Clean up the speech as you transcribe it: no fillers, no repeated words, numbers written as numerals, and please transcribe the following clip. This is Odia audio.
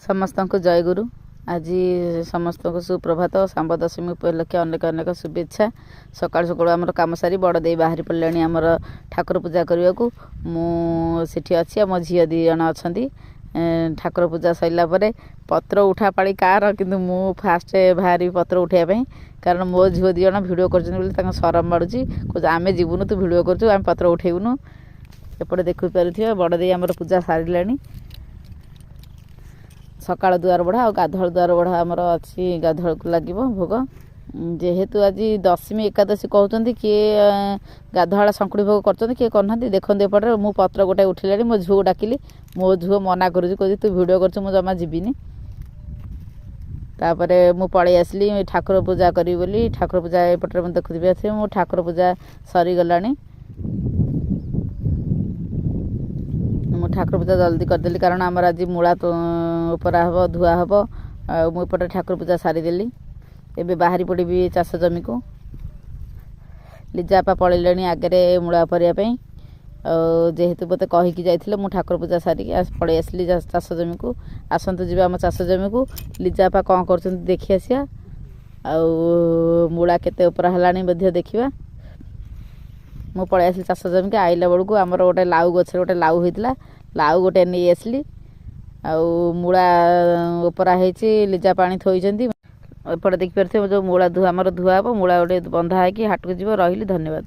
ସମସ୍ତଙ୍କୁ ଜୟଗୁରୁ। ଆଜି ସମସ୍ତଙ୍କୁ ସୁପ୍ରଭାତ। ଶାମ୍ବ ଦଶମୀ ଉପଲକ୍ଷେ ଅନେକ ଅନେକ ଶୁଭେଚ୍ଛା। ସକାଳୁ ସକାଳୁ ଆମର କାମ ସାରି ବଡ଼ ଦେଇ ବାହାରି ପଡ଼ିଲେଣି ଆମର ଠାକୁର ପୂଜା କରିବାକୁ। ମୁଁ ସେଠି ଅଛି ଆଉ ମୋ ଝିଅ 2 ଜଣ ଅଛନ୍ତି। ଠାକୁର ପୂଜା ସରିଲା ପରେ ପତ୍ର ଉଠା ପାଳି କାହାର, କିନ୍ତୁ ମୁଁ ଫାଷ୍ଟ ବାହାରିବି ପତ୍ର ଉଠାଇବା ପାଇଁ, କାରଣ ମୋ ଝିଅ 2 ଜଣ ଭିଡ଼ିଓ କରୁଛନ୍ତି ବୋଲି ତାଙ୍କ ସରମ ମାଡ଼ୁଛି। କହୁଛି ଆମେ ଯିବୁନୁ, ତୁ ଭିଡ଼ିଓ କରୁଛୁ, ଆମେ ପତ୍ର ଉଠେଇବୁନୁ। ଏପଟେ ଦେଖିପାରୁଥିବେ ବଡ଼ ଦେଇ ଆମର ପୂଜା ସାରିଲେଣି। ସକାଳ ଦୁଆର ବଢ଼ା ଆଉ ଗାଧୁଆଳ ଦୁଆର ବଢ଼ା ଆମର ଅଛି, ଗାଧୁଆଳକୁ ଲାଗିବ ଭୋଗ। ଯେହେତୁ ଆଜି ଦଶମୀ ଏକାଦଶୀ କହୁଛନ୍ତି, କିଏ ଗାଧୁଆଳ ଶଙ୍କୁଡ଼ି ଭୋଗ କରୁଛନ୍ତି, କିଏ କରୁନାହାନ୍ତି। ଦେଖନ୍ତୁ ଏପଟରେ ମୁଁ ପତ୍ର ଗୋଟେ ଉଠିଲାଣି, ମୋ ଝିଅକୁ ଡାକିଲି, ମୋ ଝିଅ ମନା କରୁଛି, କହୁଛି ତୁ ଭିଡ଼ିଓ କରୁଛୁ, ମୁଁ ଜମା ଯିବିନି। ତାପରେ ମୁଁ ପଳେଇ ଆସିଲି ଠାକୁର ପୂଜା କରିବି ବୋଲି। ଠାକୁର ପୂଜା ଏପଟରେ ମୁଁ ଦେଖୁଥିବି ଆସିବି, ମୁଁ ଠାକୁର ପୂଜା ସରିଗଲାଣି। ମୁଁ ଠାକୁର ପୂଜା ଜଲ୍ଦି କରିଦେଲି, କାରଣ ଆମର ଆଜି ମୂଳା ଉପରା ହେବ, ଧୁଆ ହେବ। ଆଉ ମୁଁ ଏପଟେ ଠାକୁର ପୂଜା ସାରିଦେଲି। ଏବେ ବାହାରି ପଡ଼ିବି ଚାଷ ଜମିକୁ। ଲିଜା ଆପା ପଳେଇଲେଣି ଆଗରେ ମୂଳା ପରିବା ପାଇଁ। ଆଉ ଯେହେତୁ ମୋତେ କହିକି ଯାଇଥିଲେ, ମୁଁ ଠାକୁର ପୂଜା ସାରିକି ପଳେଇ ଆସିଲି ଚାଷ ଜମିକୁ। ଆସନ୍ତୁ ଯିବା ଆମ ଚାଷ ଜମିକୁ, ଲିଜା ଆପା କ'ଣ କରୁଛନ୍ତି ଦେଖି ଆସିବା, ଆଉ ମୂଳା କେତେ ଉପରା ହେଲାଣି ମଧ୍ୟ ଦେଖିବା। ମୁଁ ପଳେଇ ଆସିଲି ଚାଷ ଜମିକି। ଆଇଲା ବେଳକୁ ଆମର ଗୋଟେ ଲାଉ ଗଛରେ ଗୋଟେ ଲାଉ ହେଇଥିଲା, ଲାଉ ଗୋଟେ ନେଇ ଆସିଲି। ଆଉ ମୂଳା ଉପରା ହେଇଛି, ଲିଜା ପାଣି ଥୋଇଛନ୍ତି। ଏପଟେ ଦେଖିପାରୁଥିବେ ଯେଉଁ ମୂଳା ଧୁଆ ଆମର ଧୁଆ ହେବ, ମୂଳା ଗୋଟେ ବନ୍ଧା ହେଇକି ହାଟକୁ ଯିବ। ରହିଲି, ଧନ୍ୟବାଦ।